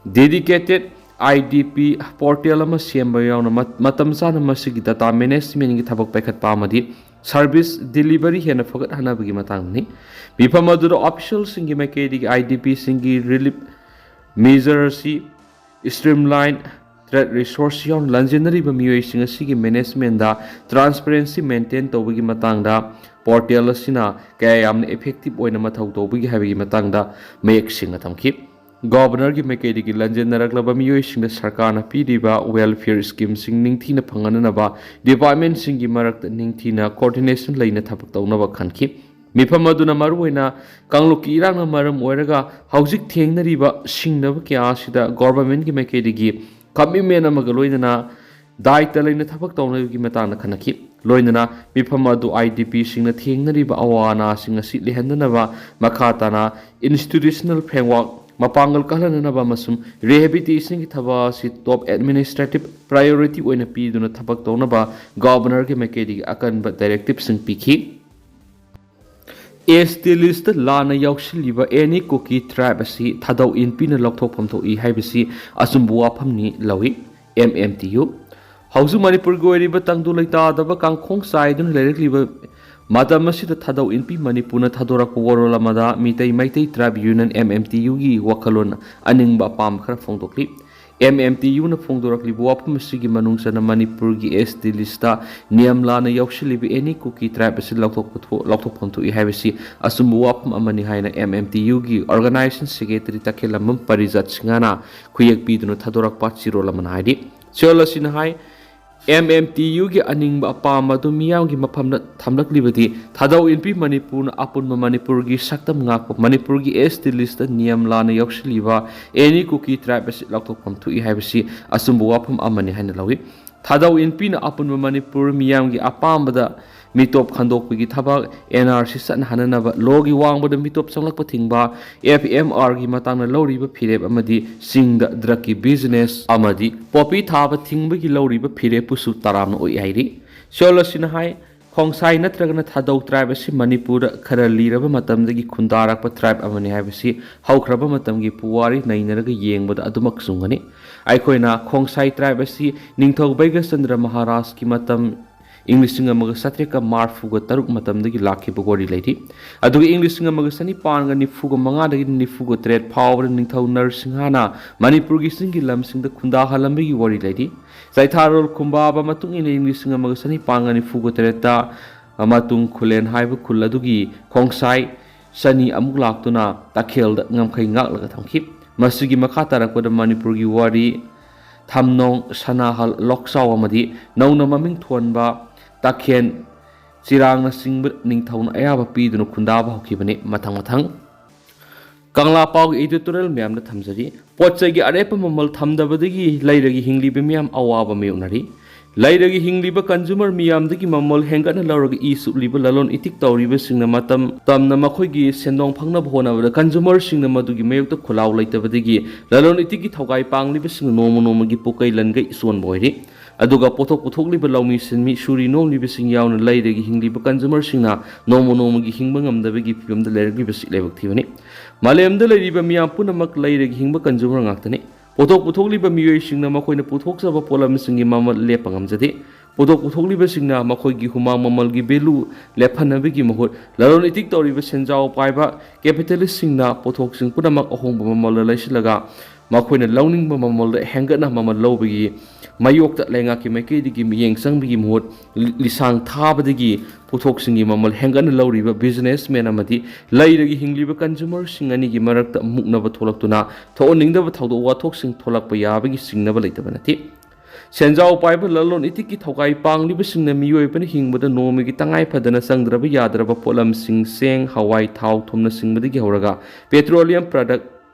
ꯗꯦꯗꯤꯀꯦꯇꯦꯠ IDP ꯄꯣꯔꯇꯦꯜ ꯑꯃ ꯁꯦꯝꯕ ꯌꯥꯎꯅ ꯃ-, ꯃꯇꯝ ꯆꯥꯅ ꯃꯁꯤꯒꯤ ꯗꯇꯥ ꯃꯦꯅꯦꯖꯃꯦꯟꯒꯤ ꯊꯕꯛ ꯄꯥꯏꯈꯠꯄ ꯑꯃꯗꯤ ꯁꯔꯚꯤꯁ ꯗꯤꯂꯤꯚꯔꯤ ꯍꯦꯟꯅ ꯐꯒꯠꯍꯟꯅꯕꯒꯤ ꯃꯇꯥꯡꯗꯅꯤ꯫ ꯃꯤꯐꯝ ꯑꯗꯨꯗ ꯑꯣꯐꯤꯁꯤꯌꯦꯜꯁꯤꯡꯒꯤ ꯃꯥꯏꯀꯩꯗꯒꯤ IDPꯁꯤꯡꯒꯤ ꯔꯤꯂꯤꯐ ꯃꯦꯖꯔ ꯑꯁꯤ ꯁ꯭ꯇ꯭ꯔꯤꯝꯂꯥꯏꯟ, ꯇ꯭ꯔꯦꯠ ꯔꯤꯁꯣꯔꯁ ꯌꯥꯎꯅ ꯂꯥꯟꯖꯦꯟꯅꯔꯤꯕ ꯃꯤꯑꯣꯏꯁꯤꯡ ꯑꯁꯤꯒꯤ ꯃꯦꯅꯦꯖꯃꯦꯟꯗ ꯇ꯭ꯔꯥꯟꯁꯄꯔꯦꯟꯁꯤ ꯃꯦꯟꯇꯦꯟ ꯇꯧꯕꯒꯤ ꯃꯇꯥꯡꯗ ꯄꯣꯔꯇꯦꯜ ꯑꯁꯤꯅ ꯀꯌꯥ ꯌꯥꯝꯅ ꯏꯐꯦꯛꯇꯤꯚ ꯑꯣꯏꯅ ꯃꯊꯧ ꯇꯧꯕꯒꯦ ꯍꯥꯏꯕꯒꯤ ꯃꯇꯥꯡꯗ ꯃꯌꯦꯛ ꯁꯦꯡꯅ ꯊꯝꯈꯤ꯫ ꯒꯣꯕꯔꯅꯔꯒꯤ ꯃꯥꯏꯀꯩꯗꯒꯤ ꯂꯥꯟꯖꯦꯟꯅꯔꯛꯂꯕ ꯃꯤꯑꯣꯏꯁꯤꯡꯗ ꯁꯔꯀꯥꯔꯅ ꯄꯤꯔꯤꯕ ꯋꯦꯜꯐꯤꯌꯔ ꯁ꯭ꯀꯤꯝꯁꯤꯡ ꯅꯤꯡꯊꯤꯅ ꯐꯪꯍꯟꯅꯅꯕ ꯗꯤꯄꯥꯔꯠꯃꯦꯟꯁꯤꯡꯒꯤ ꯃꯔꯛꯇ ꯅꯤꯡꯊꯤꯅ ꯀꯣꯑꯣꯔꯗꯤꯅꯦꯁꯟ ꯂꯩꯅ ꯊꯕꯛ ꯇꯧꯅꯕ ꯈꯟꯈꯤ꯫ ꯃꯤꯐꯝ ꯑꯗꯨꯅ ꯃꯔꯨꯑꯣꯏꯅ ꯀꯥꯡꯂꯨꯞꯀꯤ ꯏꯔꯥꯡꯅ ꯃꯔꯝ ꯑꯣꯏꯔꯒ ꯍꯧꯖꯤꯛ ꯊꯦꯡꯅꯔꯤꯕ ꯁꯤꯡꯅꯕ ꯀꯌꯥ ꯑꯁꯤꯗ ꯒꯣꯚꯔꯟꯃꯦꯟꯠꯀꯤ ꯃꯥꯏꯀꯩꯗꯒꯤ ꯀꯃꯤꯠꯃꯦꯟ ꯑꯃꯒ ꯂꯣꯏꯅꯅ ꯗꯥꯏꯇ ꯂꯩꯅ ꯊꯕꯛ ꯇꯧꯅꯕꯒꯤ ꯃꯇꯥꯡꯗ ꯈꯟꯅꯈꯤ꯫ ꯂꯣꯏꯅꯅ ꯃꯤꯐꯝ ꯑꯗꯨ IDPꯁꯤꯡꯅ ꯊꯦꯡꯅꯔꯤꯕ ꯑꯋꯥ ꯑꯅꯥꯁꯤꯡ ꯑꯁꯤ ꯂꯩꯍꯟꯗꯅꯕ ꯃꯈꯥ ꯇꯥꯅ ꯏꯟꯁꯇꯤꯇ꯭ꯌꯨꯁꯅꯦꯜ ꯐ꯭ꯔꯦꯝꯋꯥꯔꯛ ꯃꯄꯥꯡꯒꯜ ꯀꯜꯍꯟꯅꯅꯕ ꯑꯃꯁꯨꯡ ꯔꯤꯍꯦꯕꯤꯂꯤꯇꯦꯁꯟꯒꯤ ꯊꯕꯛ ꯑꯁꯤ ꯇꯣꯞ ꯑꯦꯗꯃꯤꯅꯤꯁꯇ꯭ꯔꯦꯇꯤꯚ ꯄ꯭ꯔꯥꯏꯑꯣꯔꯤꯇꯤ ꯑꯣꯏꯅ ꯄꯤꯗꯨꯅ ꯊꯕꯛ ꯇꯧꯅꯕ ꯒꯣꯚꯔꯅꯔꯒꯤ ꯃꯥꯏꯀꯩꯗꯒꯤ ꯑꯀꯟꯕ ꯗꯥꯏꯔꯦꯛꯇꯤꯚꯁꯤꯡ ꯄꯤꯈꯤ꯫ ꯑꯦꯁ ꯇꯤ ꯂꯤꯁꯇ ꯂꯥꯟꯅ ꯌꯥꯎꯁꯤꯜꯂꯤꯕ ꯑꯦꯅꯤ ꯀꯨꯀꯤ ꯇ꯭ꯔꯥꯏꯕ ꯑꯁꯤ ꯊꯥꯗꯧ ꯏꯟꯄꯤꯅ ꯂꯧꯊꯣꯛꯐꯝ ꯊꯣꯛꯏ ꯍꯥꯏꯕꯁꯤ ꯑꯆꯨꯝꯕ ꯋꯥꯐꯝꯅꯤ ꯂꯧꯏ꯫ M M T U. ꯍꯧꯖꯤꯛ ꯃꯅꯤꯄꯨꯔꯒꯤ ꯑꯣꯏꯔꯤꯕ ꯇꯪꯗꯨ ꯂꯩꯇꯥꯗꯕ ꯀꯥꯡꯈꯣꯡ ꯆꯥꯏꯗꯨꯅ ꯂꯩꯔꯛꯂꯤꯕ ꯃꯇꯝ ꯑꯁꯤꯗ ꯊꯥꯗꯧ ꯏꯟꯄꯤ ꯃꯅꯤꯄꯨꯔꯅ ꯊꯥꯗꯣꯔꯛꯄ ꯋꯥꯔꯣꯜ ꯑꯃꯗ ꯃꯤꯇꯩ ꯃꯩꯇꯩ ꯇ꯭ꯔꯥꯏꯕ ꯌꯨꯅꯤꯌꯟ, ꯑꯦꯝ ꯑꯦꯝ ꯇꯤ ꯌꯨꯒꯤ ꯋꯥꯈꯜꯂꯣꯟ ꯑꯅꯤꯡꯕ ꯑꯄꯥꯝꯕ ꯈꯔ ꯐꯣꯡꯗꯣꯛꯂꯤ꯫ ꯑꯦꯝ ꯑꯦꯝ ꯇꯤ ꯌꯨꯅ ꯐꯣꯡꯗꯣꯔꯛꯂꯤꯕ ꯋꯥꯐꯝ ꯑꯁꯤꯒꯤ ꯃꯅꯨꯡ ꯆꯟꯅ ꯃꯅꯤꯄꯨꯔꯒꯤ ꯑꯦꯁ ꯇꯤ ꯂꯤꯁꯇ ꯅꯤꯌꯝ ꯂꯥꯟꯅ ꯌꯥꯎꯁꯤꯜꯂꯤꯕ ꯑꯦꯅꯤ ꯀꯨꯀꯤ ꯇ꯭ꯔꯥꯏꯕ ꯑꯁꯤ ꯂꯧꯊꯣꯛꯄ ꯊꯣꯛ-, ꯂꯧꯊꯣꯛꯐꯝ ꯊꯣꯛꯏ ꯍꯥꯏꯕꯁꯤ ꯑꯆꯨꯝꯕ ꯋꯥꯐꯝ ꯑꯃꯅꯤ ꯍꯥꯏꯅ ꯑꯦꯝ ꯑꯦꯝ ꯇꯤ ꯌꯨꯒꯤ ꯑꯣꯔꯒꯅꯥꯏꯖꯦꯁꯟ ꯁꯦꯀ꯭ꯔꯦꯇꯔꯤ ꯇꯈꯦꯜꯂꯝꯕꯝ ꯄꯔꯤꯖꯥꯠ ꯁꯤꯡꯍꯅ ꯈꯨꯌꯦꯛ ꯄꯤꯗꯨꯅ ꯊꯥꯗꯣꯔꯛꯄ ꯆꯦꯔꯣꯜ ꯑꯃꯅ ꯍꯥꯏꯔꯤ꯫ ꯆꯦꯔꯣꯜ ꯑꯁꯤꯅ ꯍꯥꯏ, ꯑꯦꯝ ꯑꯦꯝ ꯇꯤ ꯌꯨꯒꯤ ꯑꯅꯤꯡꯕ ꯑꯄꯥꯝꯕ ꯑꯗꯨ ꯃꯤꯌꯥꯝꯒꯤ ꯃꯐꯝꯗ ꯊꯝꯂꯛꯂꯤꯕꯗꯤ ꯊꯥꯗꯧ ꯏꯟꯄꯤ ꯃꯅꯤꯄꯨꯔꯅ ꯑꯄꯨꯟꯕ ꯃꯅꯤꯄꯨꯔꯒꯤ ꯁꯛꯇꯝ ꯉꯥꯛꯄ, ꯃꯅꯤꯄꯨꯔꯒꯤ ꯑꯦꯁ ꯇꯤ ꯂꯤꯁꯇ ꯅꯤꯌꯝ ꯂꯥꯟꯅ ꯌꯥꯎꯁꯤꯜꯂꯤꯕ ꯑꯦꯅꯤ ꯀꯨꯀꯤ ꯇ꯭ꯔꯥꯏꯕ ꯑꯁꯤ ꯂꯧꯊꯣꯛꯐꯝ ꯊꯣꯛꯏ ꯍꯥꯏꯕꯁꯤ ꯑꯆꯨꯝꯕ ꯋꯥꯐꯝ ꯑꯃꯅꯤ ꯍꯥꯏꯅ ꯂꯧꯏ꯫ ꯊꯥꯗꯧ ꯏꯟꯄꯤꯅ ꯑꯄꯨꯟꯕ ꯃꯅꯤꯄꯨꯔ ꯃꯤꯌꯥꯝꯒꯤ ꯑꯄꯥꯝꯕꯗ ꯃꯤꯇꯣꯞ ꯈꯟꯗꯣꯛꯄꯒꯤ ꯊꯕꯛ, ꯑꯦꯟ ꯑꯥꯔ ꯁꯤ ꯆꯠꯅꯍꯟꯅꯅꯕ ꯂꯣꯒꯤ ꯋꯥꯡꯃꯗ ꯃꯤꯇꯣꯞ ꯆꯪꯂꯛꯄ ꯊꯤꯡꯕ, ꯑꯦꯐ ꯑꯦꯝ ꯑꯥꯔꯒꯤ ꯃꯇꯥꯡꯗ ꯂꯧꯔꯤꯕ ꯐꯤꯔꯦꯞ ꯑꯃꯗꯤ ꯆꯤꯡꯗ ꯗ꯭ꯔꯒꯀꯤ ꯕꯤꯖꯤꯅꯦꯁ ꯑꯃꯗꯤ ꯄꯣꯄꯤ ꯊꯥꯕ ꯊꯤꯡꯕꯒꯤ ꯂꯧꯔꯤꯕ ꯐꯤꯔꯦꯞꯄꯨꯁꯨ ꯇꯔꯥꯝꯅ ꯑꯣꯛꯏ ꯍꯥꯏꯔꯤ꯫ ꯆꯦꯔꯣꯜ ꯑꯁꯤꯅ ꯍꯥꯏ, ꯈꯣꯡꯁꯥꯏ ꯅꯠꯇ꯭ꯔꯒꯅ ꯊꯥꯗꯧ ꯇ꯭ꯔꯥꯏꯕ ꯑꯁꯤ ꯃꯅꯤꯄꯨꯔꯗ ꯈꯔ ꯂꯤꯔꯕ ꯃꯇꯝꯗꯒꯤ ꯈꯨꯟꯗꯥꯔꯛꯄ ꯇ꯭ꯔꯥꯏꯕ ꯑꯃꯅꯤ ꯍꯥꯏꯕꯁꯤ ꯍꯧꯈ꯭ꯔꯕ ꯃꯇꯝꯒꯤ ꯄꯨꯋꯥꯔꯤ ꯅꯩꯅꯔꯒ ꯌꯦꯡꯕꯗ ꯑꯗꯨꯃꯛ ꯆꯨꯝꯒꯅꯤ꯫ ꯑꯩꯈꯣꯏꯅ ꯈꯣꯡꯁꯥꯏ ꯇ꯭ꯔꯥꯏꯕ ꯑꯁꯤ ꯅꯤꯡꯊꯧ ꯕꯩꯒꯆꯟꯗ꯭ꯔ ꯃꯍꯥꯔꯥꯖꯀꯤ ꯃꯇꯝ, ꯏꯪ ꯂꯤꯁꯤꯡ ꯑꯃꯒ ꯆꯥꯇ꯭ꯔꯦꯠꯀ ꯃꯔꯐꯨꯒ ꯇꯔꯨꯛ ꯃꯇꯝꯗꯒꯤ ꯂꯥꯛꯈꯤꯕ ꯋꯥꯔꯤ ꯂꯩꯔꯤ꯫ ꯑꯗꯨꯒ ꯏꯪ ꯂꯤꯁꯤꯡ ꯑꯃꯒ ꯆꯅꯤꯄꯥꯟꯒ ꯅꯤꯐꯨꯒ ꯃꯉꯥꯗꯒꯤ ꯅꯤꯐꯨꯒ ꯇꯔꯦꯠ ꯐꯥꯎꯕꯗ ꯅꯤꯡꯊꯧ ꯅꯔꯁꯤꯡꯍꯅ ꯃꯅꯤꯄꯨꯔꯒꯤ ꯆꯤꯡꯒꯤ ꯂꯝꯁꯤꯡꯗ ꯈꯨꯟꯗꯥꯍꯜꯂꯝꯕꯒꯤ ꯋꯥꯔꯤ ꯂꯩꯔꯤ꯫ ꯆꯩꯊꯥꯔꯣꯜ ꯈꯨꯝꯕꯥꯕ ꯃꯇꯨꯡ ꯏꯟꯅ ꯏꯪ ꯂꯤꯁꯤꯡ ꯑꯃꯒ ꯆꯅꯤꯄꯥꯟꯒ ꯅꯤꯐꯨꯒ ꯇꯔꯦꯠꯇ ꯃꯇꯨꯡ ꯈꯨꯂꯦꯟ ꯍꯥꯏꯕ ꯈꯨꯜ ꯑꯗꯨꯒꯤ ꯈꯣꯡꯁꯥꯏ ꯆꯅꯤ ꯑꯃꯨꯛ ꯂꯥꯛꯇꯨꯅ ꯇꯈꯦꯜꯗ ꯉꯝꯈꯩ ꯉꯥꯛꯂꯒ ꯊꯝꯈꯤ꯫ ꯃꯁꯤꯒꯤ ꯃꯈꯥ ꯇꯥꯔꯛꯄꯗ ꯃꯅꯤꯄꯨꯔꯒꯤ ꯋꯥꯔꯤ ꯊꯝꯅꯣꯡ, ꯁꯅꯥꯍꯜ, ꯂꯣꯛꯆꯥꯎ ꯑꯃꯗꯤ ꯅꯧꯅ ꯃꯃꯤꯡ ꯊꯣꯟꯕ ꯇꯈꯦꯟ ꯆꯤꯔꯥꯡꯅꯆꯤꯡꯕ ꯅꯤꯡꯊꯧꯅ ꯑꯌꯥꯕ ꯄꯤꯗꯨꯅ ꯈꯨꯟꯗꯥꯕ ꯍꯧꯈꯤꯕꯅꯤ꯫ ꯃꯊꯪ ꯃꯊꯪ ꯀꯪꯂꯥ ꯄꯥꯎꯒꯤ editorial ꯃꯌꯥꯝꯗ ꯊꯝꯖꯔꯤ꯫ ꯄꯣꯠ ꯆꯩꯒꯤ ꯑꯔꯦꯞꯄ ꯃꯃꯜ ꯊꯝꯗꯕꯗꯒꯤ ꯂꯩꯔꯒꯤ ꯍꯤꯡꯂꯤꯕ ꯃꯤꯌꯥꯝ ꯑꯋꯥꯕ ꯃꯥꯌꯣꯛꯅꯔꯤ꯫ ꯂꯩꯔꯒꯤ ꯍꯤꯡꯂꯤꯕ consumer ꯃꯤꯌꯥꯝꯗꯒꯤ ꯃꯃꯜ ꯍꯦꯟꯒꯠꯅ ꯂꯧꯔꯒ ꯏ ꯁꯨꯞꯂꯤꯕ ꯂꯂꯣꯟ ꯏꯇꯤꯛ ꯇꯧꯔꯤꯕꯁꯤꯡꯅ ꯃꯇꯝ ꯇꯝꯅ ꯃꯈꯣꯏꯒꯤ ꯁꯦꯟꯗꯣꯡ ꯐꯪꯅꯕ ꯍꯣꯠꯅꯕꯗ consumerꯁꯤꯡꯅ ꯃꯗꯨꯒꯤ ꯃꯥꯌꯣꯛꯇ ꯈꯨꯜꯂꯥꯎ ꯂꯩꯇꯕꯗꯒꯤ ꯂꯂꯣꯟ ꯏꯇꯤꯛꯀꯤ ꯊꯧꯒꯥꯏ ꯄꯥꯡꯂꯤꯕꯁꯤꯡꯅ ꯅꯣꯡꯃ ꯅꯣꯡꯃꯒꯤ ꯄꯨꯀꯩ ꯂꯟꯒꯩ ꯁꯣꯟꯕ ꯑꯣꯏꯔꯤ꯫ ꯑꯗꯨꯒ ꯄꯣꯠꯊꯣꯛ ꯄꯨꯊꯣꯛꯂꯤꯕ ꯂꯧꯃꯤ, ꯁꯤꯟꯃꯤ, ꯁꯨꯔꯤ ꯅꯣꯝꯂꯤꯕꯁꯤꯡ ꯌꯥꯎꯅ ꯂꯩꯔꯒꯤ ꯍꯤꯡꯂꯤꯕ consumerꯁꯤꯡꯅ ꯅꯣꯡꯃ ꯅꯣꯡꯃꯒꯤ ꯍꯤꯡꯕ ꯉꯝꯗꯕꯒꯤ ꯐꯤꯕꯝꯗ ꯂꯩꯔꯛꯂꯤꯕꯁꯤ ꯂꯥꯏꯕꯛ ꯊꯤꯕꯅꯤ꯫ ꯃꯥꯂꯦꯝꯗ ꯂꯩꯔꯤꯕ ꯃꯤꯌꯥꯝ ꯄꯨꯝꯅꯃꯛ ꯂꯩꯔꯒꯤ ꯍꯤꯡꯕ consumer ꯉꯥꯛꯇꯅꯤ꯫ ꯄꯣꯠꯊꯣꯛ ꯄꯨꯊꯣꯛꯂꯤꯕ ꯃꯤꯑꯣꯏꯁꯤꯡꯅ ꯃꯈꯣꯏꯅ ꯄꯨꯊꯣꯛꯆꯕ ꯄꯣꯠꯂꯝꯁꯤꯡꯒꯤ ꯃꯃꯜ ꯂꯦꯞꯄ ꯉꯝꯖꯗꯦ꯫ ꯄꯣꯠꯊꯣꯛ ꯄꯨꯊꯣꯛꯂꯤꯕꯁꯤꯡꯅ ꯃꯈꯣꯏꯒꯤ ꯍꯨꯃꯥꯡ ꯃꯃꯜꯒꯤ value ꯂꯦꯞꯍꯟꯅꯕꯒꯤ ꯃꯍꯨꯠ, ꯂꯂꯣꯟ ꯏꯇꯤꯛ ꯇꯧꯔꯤꯕ ꯁꯦꯟꯖꯥꯎ ꯄꯥꯏꯕ capitalistꯁꯤꯡꯅ ꯄꯣꯠꯊꯣꯛꯁꯤꯡ ꯄꯨꯝꯅꯃꯛ ꯑꯍꯣꯡꯕ ꯃꯃꯜꯗ ꯂꯩꯁꯤꯜꯂꯒ, ꯃꯈꯣꯏꯅ ꯂꯧꯅꯤꯡꯕ ꯃꯃꯜꯗ ꯍꯦꯟꯒꯠꯅ ꯃꯃꯜ ꯂꯧꯕꯒꯤ ꯃꯥꯌꯣꯛꯇ ꯂꯩꯉꯥꯛꯀꯤ ꯃꯥꯏꯀꯩꯗꯒꯤ ꯃꯤꯠꯌꯦꯡ ꯆꯪꯕꯒꯤ ꯃꯍꯨꯠ, ꯂꯤ-, ꯂꯤꯁꯥꯡ ꯊꯥꯕꯗꯒꯤ ꯄꯣꯠꯊꯣꯛꯁꯤꯡꯒꯤ ꯃꯃꯜ ꯍꯦꯟꯒꯠꯅ ꯂꯧꯔꯤꯕ businessman ꯑꯃꯗꯤ ꯂꯩꯔꯒꯤ ꯍꯤꯡꯂꯤꯕ consumerꯁꯤꯡ ꯑꯅꯤꯒꯤ ꯃꯔꯛꯇ ꯃꯨꯛꯅꯕ ꯊꯣꯛꯂꯛꯇꯨꯅ ꯊꯣꯛꯍꯟꯅꯤꯡꯗꯕ ꯊꯧꯗꯣꯛ ꯋꯥꯊꯣꯛꯁꯤꯡ ꯊꯣꯛꯂꯛꯄ ꯌꯥꯕꯒꯤ ꯆꯤꯡꯅꯕ ꯂꯩꯇꯕ ꯅꯠꯇꯦ꯫ ꯁꯦꯟꯖꯥꯎ ꯄꯥꯏꯕ ꯂꯂꯣꯟ ꯏꯇꯤꯛꯀꯤ ꯊꯧꯒꯥꯏ ꯄꯥꯡꯂꯤꯕꯁꯤꯡꯅ ꯃꯤꯑꯣꯏꯕꯅ ꯍꯤꯡꯕꯗ ꯅꯣꯡꯃꯒꯤ ꯇꯉꯥꯏ ꯐꯗꯅ ꯆꯪꯗ꯭ꯔꯕ ꯌꯥꯗ꯭ꯔꯕ ꯄꯣꯠꯂꯝꯁꯤꯡ, ꯆꯦꯡ, ꯍꯋꯥꯏ, ꯊꯥꯎ, ꯊꯨꯝꯅꯆꯤꯡꯕꯗꯒꯤ ꯍꯧꯔꯒ petroleum product,